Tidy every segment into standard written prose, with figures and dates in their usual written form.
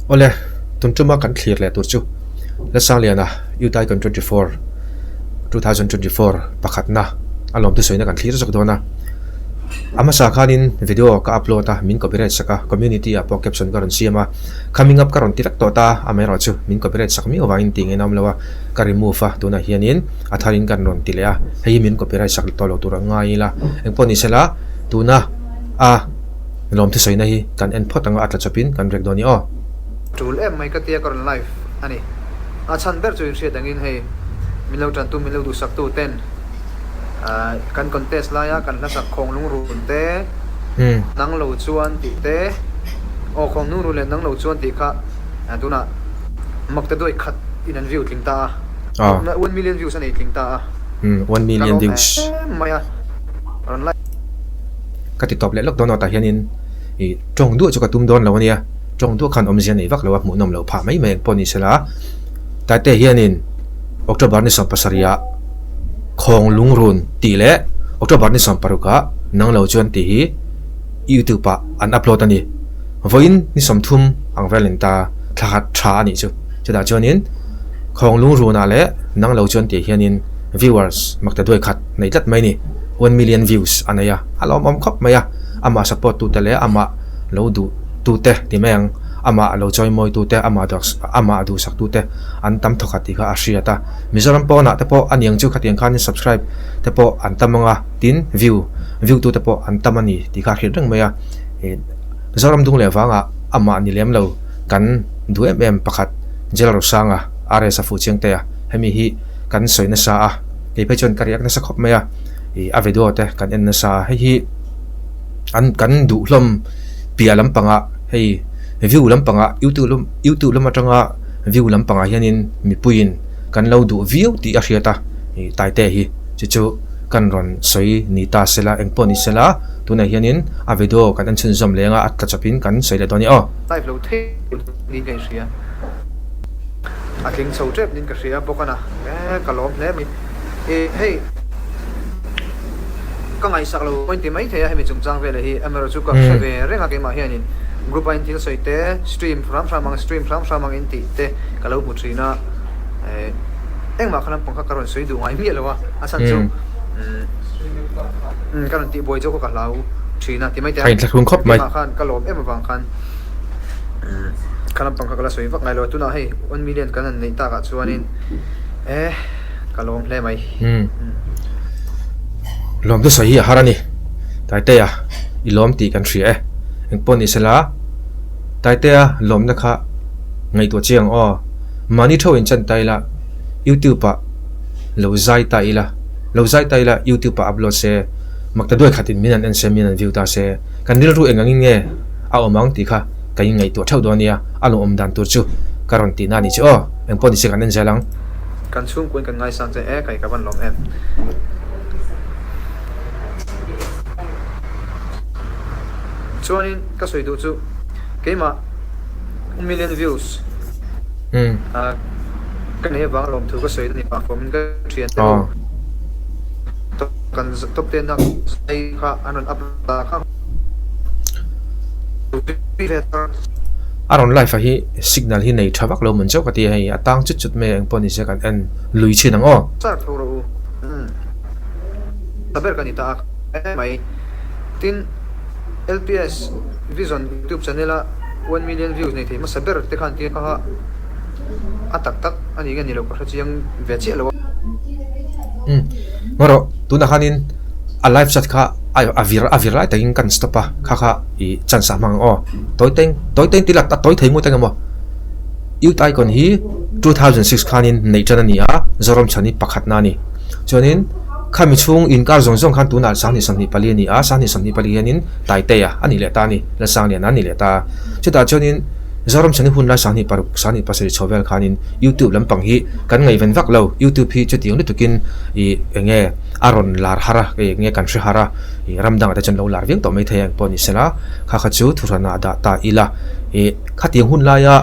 Awle, tun tuma kan thlir leh tur chu Lalsangliana Youth Icon 24, 2024 pakhatna a lawm thusawiina kan thlir zawk dawn a. A hmasa khanin video ka upload a, min copyright sak a, community ah pawh caption ka rawn siam a, coming up ka rawn ti vek tawh ta, amaherawhchu min copyright sak miau vangin tih ngaihna awm lo a, ka remove a, tunah hianin a tharin kan rawn ti leh a, hei hi min copyright sak tawh lo tur a ngai ila, engpawh ni sela tuna a lawm thusawiina hi kan en phawt anga a tla chawpin kan rek dawn i aw. Tul em mai ka tia ka rawn live a ni. A chhan ber chu inhriat angin hei min lo tantu min lo duhsaktu ten kan contest laia kan hlasak khawng lungrun te nang lo chuan tih te aw khawng lungrun leh nang lo chuan tih kha tunah mak te duai khat in an view tling ta a 1 million views a nei tling ta a 1 million views em mai a rawn live Ka ti tawp leh lawk dawn aw tah hianin ih tawng duah chu ka tum dawn lo ania. Tawng duah khan awmzia nei vak lo a, hmuhnawm loh phah mai mai ang pawh ni sela. Taite hianin October ni 17 ah Khawng Lungrun tih leh October ni 16 ah Nang Lo Chuan tih hi YouTube ah an upload a ni. Vawiin ni 30 ang vel in ta thla khat tha a nih chu. Chutah chuanin Khawng Lungrun ah leh Nang Lo Chuan tih hianin viewers makta duai khat nei tlat mai ni. 1 million views a nei a, a lawmawm khawp mai a. Amah support tute leh amah lo duh tute ti mai ang, amah lo chawimawi tute, amah amah duhsak tute an tam thawkhat tih kha a hriat a. Mizoram pawnah te pawh a niang chu khatiang khanin subscribe te pawh an tam ang a, tin view view tute pawh an tam a ni tih kha a hriat reng mai a. Ih Zoram dung leh vangah amah ni lem lo kan duh em em pakhat Jel Rosanga RS a fuh chiang te a, hemi hi kan sawi nasa a, kei phei chuan ka react nasa khawp mai a, ih a video te kan en nasa a, hei hi an kan duh hlawm piah lampangah hei view lampangah youtube lam youtube lam atanga view lampangah hianin mipuiin kan lo duh viau tih a hriat a ih taite hi chu chu kan rawn sawi ni ta sela engpawh ni sela tunah hianin a video kan en chhunzawm leng a a tla chawpin kan sawi leh dawn a ni aw. Live lo thei niin ka inhria a tling chho tep niin ka hria bawk a na e ka lawm hle mai ih hei. Ka ngaihsak lo pawhin ti maithei a hemi chungchang velah hi amaherawh chu ka hre ve reng a keimah hianin group a in thil sawi te stream hram hram ang stream hram hram ang in tih te ka lo hmu thin a eh engmah kha lampang kha ka rawn sawi duh ngai miah lo a a chhan chu umm ka rawn tihbuai chu ka hlau thin a ti maithei a keimah khan ka lawm em avang khan kha lampang kha ka la sawi vak ngai lo a tunah hei 1 million kan han neih takah chuanin eh ka lawm hle mai. Lawm chu sawi hi a har a ni. Taitea i lawm tih kan hria e. Engpawh ni sela Taitea lawmna kha ngaihtuah chiang aw. Mahni tho in chan ta ila YouTube ah lo zai ta ila lo zai ta ila YouTube ah upload se makta duai khatin min an en se min an view ta se kan rilru eng angin nge a awm ang tih kha ka inngaihtuah theuh dawn nia a lawmawm dan tur chu ka rawn tihna a ni chu aw. Engpawh ni se kan en zel ang. Kan chhungkuin kan ngaisang che e, kai ka van lawm em. Chuanin ka sawi duh chu keimah million views ka nei avang lawm thu ka sawi ni pah fawmin ka thian te ho kan top ten a zai kha an rawn upload a kha. A rawn live a hi signal hi nei tha vak lo mun chauh ka ti a hei a tang chut chut mai a engpawh ni se kan en lui chin ang aw. Char tho rawh u umm ta ber ka ni ta a mai tin LPS Vision youtube channel a 1 million views nei thei hmasa ber te khan tia kha a tak tak a ni nge ni lo ka hre chiang ve chiah lo a. Umm ngarawh tunah khanin a live chat kha a vir a vir lai takin kan stop a kha kha ih chance a hmang ang aw tawi teng tawi teng tila a tawi thei ngawt eng emaw youth icon hi 2006 khanin neih tan a ni a Zoram chhan hi pakhatna a ni chuanin khami chhung inkar zawng zawng khan tunah 2024 a ni a 2024 hianin Taitea a ni leh ta a ni Lalsangliana a ni leh ta a chutah chuanin Zoram chhan hi hun lai 26 27 chho vel khanin YouTube lampang hi kan ngaihven vak lo YouTube hi chutiang lutukin ih eng nge a rawn lar har a, hei enge kan hre har a, ih ram dangah te chuan lo lar viau tawh mai thei a engpawh ni sela, kha kha chu thuhranah dah ta ila, ih khatiang hun laia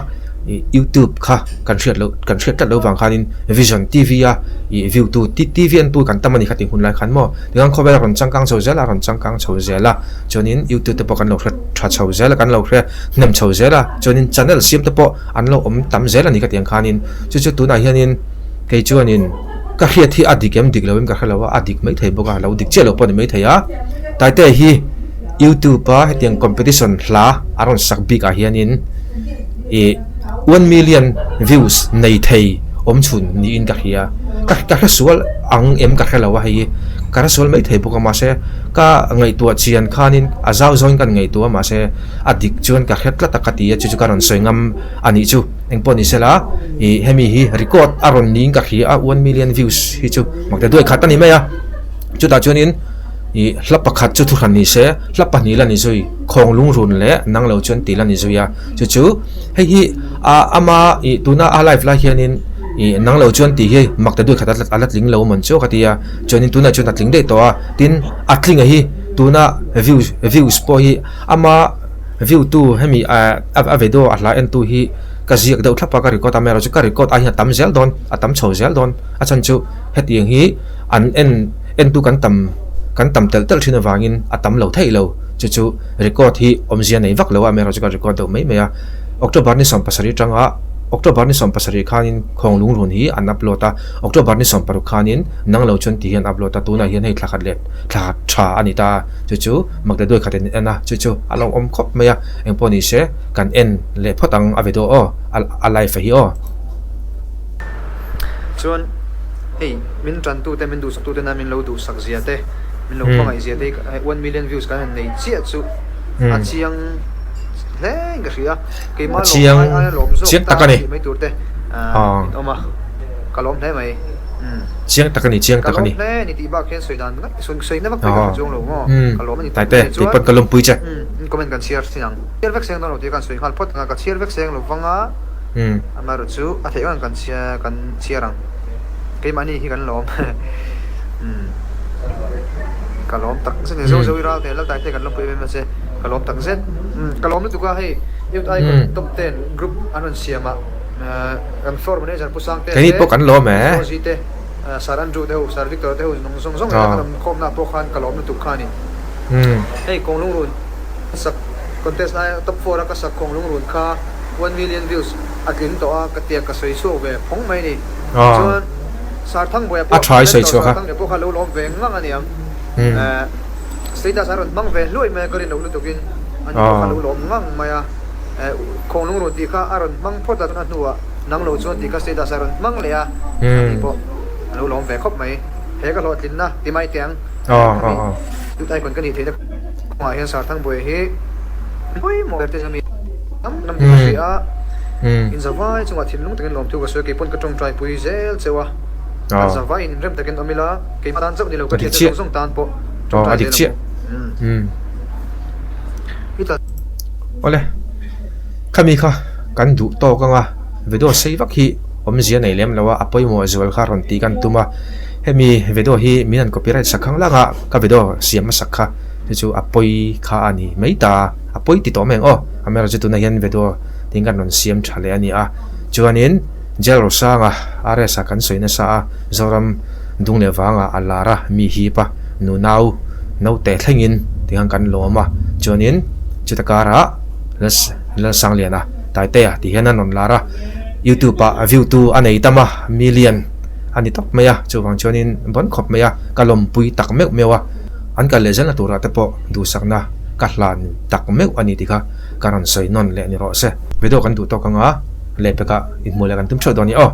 ih youtube kha kan hriat loh kan hriat tlat loh vang khanin vision T_V a ih view tu T_V en tu kan tam a ni kha tih hun lai khan maw tingan khawvel a rawn changkang chho zel a a rawn changkang chho zel a chuanin youtube te pawh kan lo hre tha chho zel a kan lo hre hnem chho zel a chuanin channel siam te pawh an lo awm tam zel a ni ka tih ang khanin chu chu tunah hianin kei chuanin ka hriat hi a dik em dik lo em ka hre lo a a dik maithei bawk a lo dik chiah lo pawh a ni maithei a Taitea hi youtube a hetiang competition hla a rawn sak bik ah hianin ih one million views nei thei awm chhun niin ka hria ka ka hre sual ang em ka hre lo a hei ka hre sual maithei bawk a mahse ka ngaihtuah chian khanin a zau zawngin ka ngaihtuah a mahse a dik chuan ka hre tlat a ka ti a chu chu ka rawn sawi ngam a nih chu engpawh ni sela ih hemi hi record a rawn niin ka hria a one million views hi chu makte duai khat a ni mai a chutah chuanin ih hla pakhat chu thuhran ni se hla pahnih la ni zui khawng lungrun leh nang lo chuan tih la ni zui a chu chu hei hi a ama ih tuna a live lai hianin ih nang lo chuan tih hi makte duai khat a la tling lo mawn chu ka ti a chuanin tunah chuan a tling daih tawh a tin a tlinga hi tuna views views pawh hi ama view tu hemi ah a video a hla en tu hi ka ziak deuh thlap a ka record a amaherawhchu ka record ai hian a tam zel dawn a tam chho zel dawn a chhan chu hetiang hi an en en tu kan tam kan tam telh telh thin avangin a tam lo theih lo chu chu record hi awmzia nei vak lo a amaherawhchu ka record deuh mai mai a October ni 17 atanga October ni 17 khanin khawng lungrun hi an upload a October ni 16 khanin nang lo chuan ti hian upload a tunah hian hei thla khat leh thla khat tha a ni ta a chu chu Makte duai khat in en a chu chu a lo awm khawp mai a engpawh ni se kan en leh phawt ang a video aw a live a hi aw. Chuan hei min tantute min duhsaktute na min lo duhsak zia te min lo hmangaih zia te hi 1 million views kan han nei chiah chu a chiang hle in ka hria keimah lawm ai aia lawm zawk ta tih mai tur te in awm a ka lawm hle mai. Chiang tak a ni, chiang tak a ni. Ka lawm hle ni tih bak hian sawi dan sawi na vak pawh ka hre chuang lo maw? Ka lawm a ni tawp mai chuan. Taite, ka lawmpui che. In comment kan chhiar thin ang. Chhiar vek seng dawn lo tih kan sawi nghal phawt ang a, ka chhiar vek seng lo vang a, amaherawh chu a theih ang kan chhiar kan chhiar ang. Keimahni hi kan lawm. Ka lawm tak zet ni. Zo zo i ral te, lal Taite kan lawmpui em em a che. Ka lawm tak zet. Ka lawm lutuk a hei Youth Icon Top 10 group an rawn siam ah. Kan floor manager Pu Sangte te, Pu Rosie te, Sir Andrew te ho, Sir Victor te ho nung zawng zawng nen kan awm khawmna pawh khan ka lawm lutuk kha a ni. Hei Kawnglungrun sak contest laia top four a ka sak Kawnglungrun kha 1 million views a tling tawh a ka tia ka sawi chhuak ve phawng mai a ni. Chuan Sir Thangbuaia pawh mentor Sir Thangbuaia pawh kha lo lawm ve ngang a niang. Status a rawn hmang ve hluai mai a ka rin loh lutukin ani pawh kha lo lawm ngang mai a. Khawnglung run tih kha a rawn hmang phawt a, a hnuah nang lo chuan tih kha status a rawn hmang leh a, ani pawh a lo lawm ve khawp mai. He ka hlawhtlinna ti mai teh ang, khami Youth Icon ka nih theihna kawngah hian Sarthangbuai hi pawimawh ber te chu mi tam lam tih ka hria a, inzavai chungah thinlung takin lawmthu ka sawi a, keipawn ka tawngtai pui zel cheu a, kan zavaiin inrem takin awm ila, keimah tan chauh ni lo ka hriat te zawng zawng tan pawh tawngtai zel ang u. Awle, khami kha kan duh tawk anga video sei vak hi awmzia nei lem lo a, a pawimawh zual kha rawn tih kan tum a, hemi video hi min han copyright sak khang lang a, ka video siam hmasak kha chu chu a pawi kha a ni mai ta, a pawi ti tawh mai ang aw, amaherawhchu chu tunah hian video tin kan rawn siam tha leh a ni a, chuanin Jail Rosanga RS a kan sawi nasa a, Zoram dung leh vangah a lar a, mi hip a, nunau naute thlengin tikhan kan lawm a, chuanin chuta karah Lalsangliana Taitea tih hian a rawn lar a, YouTube ah view tu a nei tam a, million a ni tawp mai a, chuvang chuanin bawn khawp mai a, ka lawmpui tak meuh meuh a, an kal leh zelna turah te pawh duhsakna ka hlan tak meuh a ni tih kha ka rawn sawi nawn leh ni rawh se. Video kan duh tawk anga lehpekah inhmuh leh kan tum theuh dawn a ni aw.